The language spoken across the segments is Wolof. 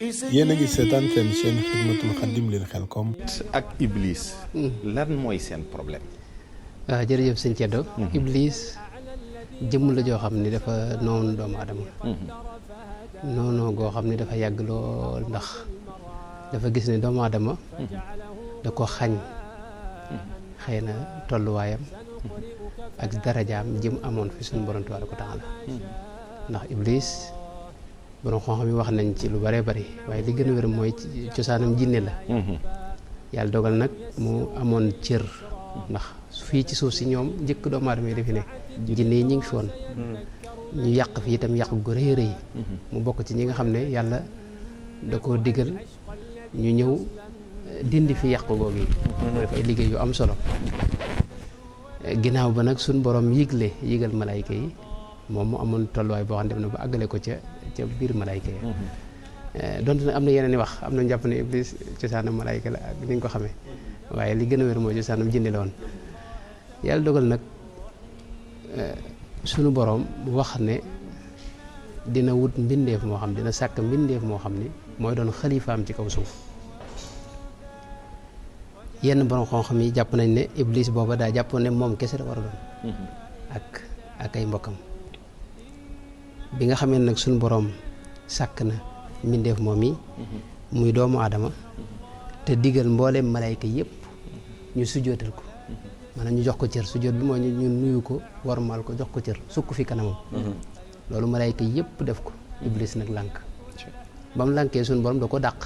yéen a ngi seetaan seen chaîne Xidmatul Xadim lil Xelcom ak Iblis. lan mooy seen problème. waaw jërëjëf sëñ Ceddo. Iblis jëmm la joo xam ni dafa noonu doomu aadama. noonu goo xam ni dafa yàgg lool ndax dafa gis ne doomu aadama da ko xañ xëy na tolluwaayam ak darajaam jëm amoon fi suñu borom tabaaraka wa taala ndax Iblis borom xam-xam yi wax nañ ci lu bëree bëri waaye li gën a wér mooy cosaanam jinne la. yàlla dogal nag mu amoon cër ndax fii ci suuf si ñoom njëkk doomu aadama yi dafi ne jinne yi ñu ngi fi woon ñu yàq fi itam yàq gu rëy rëy mu bokk ci ñi nga xam ne yàlla da koo digal ñu ñëw dindi fi yàq googu yi def ay liggéey yu am solo ginnaaw ba nag suñ borom yëgal malaayka yi moom mu amoon tolluwaay boo xam ne dem na ba àggale ko ca biir malaayka yi donte nag am na yeneen i wax am na jàpp ne Iblis cosaanam malaayka la ak ni nga ko xamee waaye li gën a wér mooy cosaanam jinne la woon yàlla dogal nag sunu borom wax ne dina wut mbindeef moo xam dina sàkk mbindeef moo xam ni mooy doon xalifaam ci kaw suuf yenn borom xam-xam yi jàpp nañ ne Iblis booba daa jàppoon ne moom kese la war a doon ak ay mbokkam bi nga xamee nag sunu borom sàkk na mbindeef moom yi muy doomu aadama te digal mbooleem malayka yëpp ñu sujjootal ko maanaam ñu jox ko cër sujjoot bi mooy ñu nuyu ko warmal ko jox ko cër sukk fi kanamam loolu malayka yëpp def ko Iblis nag lànk ba mu lànkee suñu borom da ko dàq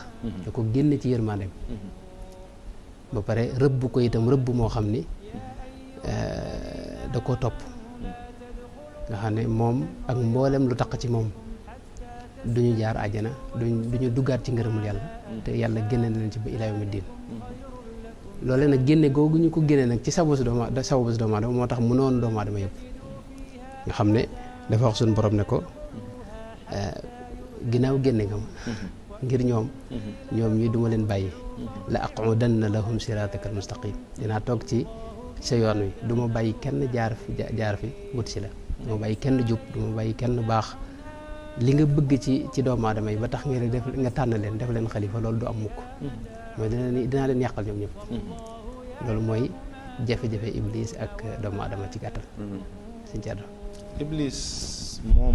da ko génn ci yërmandeem ba pare rëbb ko itam rëbb moo xam ni da ko topp nga xam ne moom ak mboolem lu taq ci moom duñu jaar àjjana duñu duggaat ci ngërëmul yàlla te yàlla génne na leen ci ba ilaa yawmi diin loole nag génne googu ñu ko génne nag ci sababu doomu aadama moo tax mu noonu doomu aadama yëpp nga xam ne dafa wax suñu borom ne ko ginnaaw génne nga ma ngir ñoom ñi duma leen bàyyi la aqudanna lahum siratakal mustaqim dinaa toog ci sa yoon wi du ma bàyyi kenn jaar fi wut si la du ma bàyyi kenn jub du ma bàyyi kenn baax li nga bëgg ci doomu aadama yi ba tax nga tànn leen def leen xalifa loolu du am mukk mooy dinaa leen yàqal ñoom ñëpp loolu mooy jafe-jafe Iblis ak doomu aadama ci gàttal sëñ Thierno Iblis moom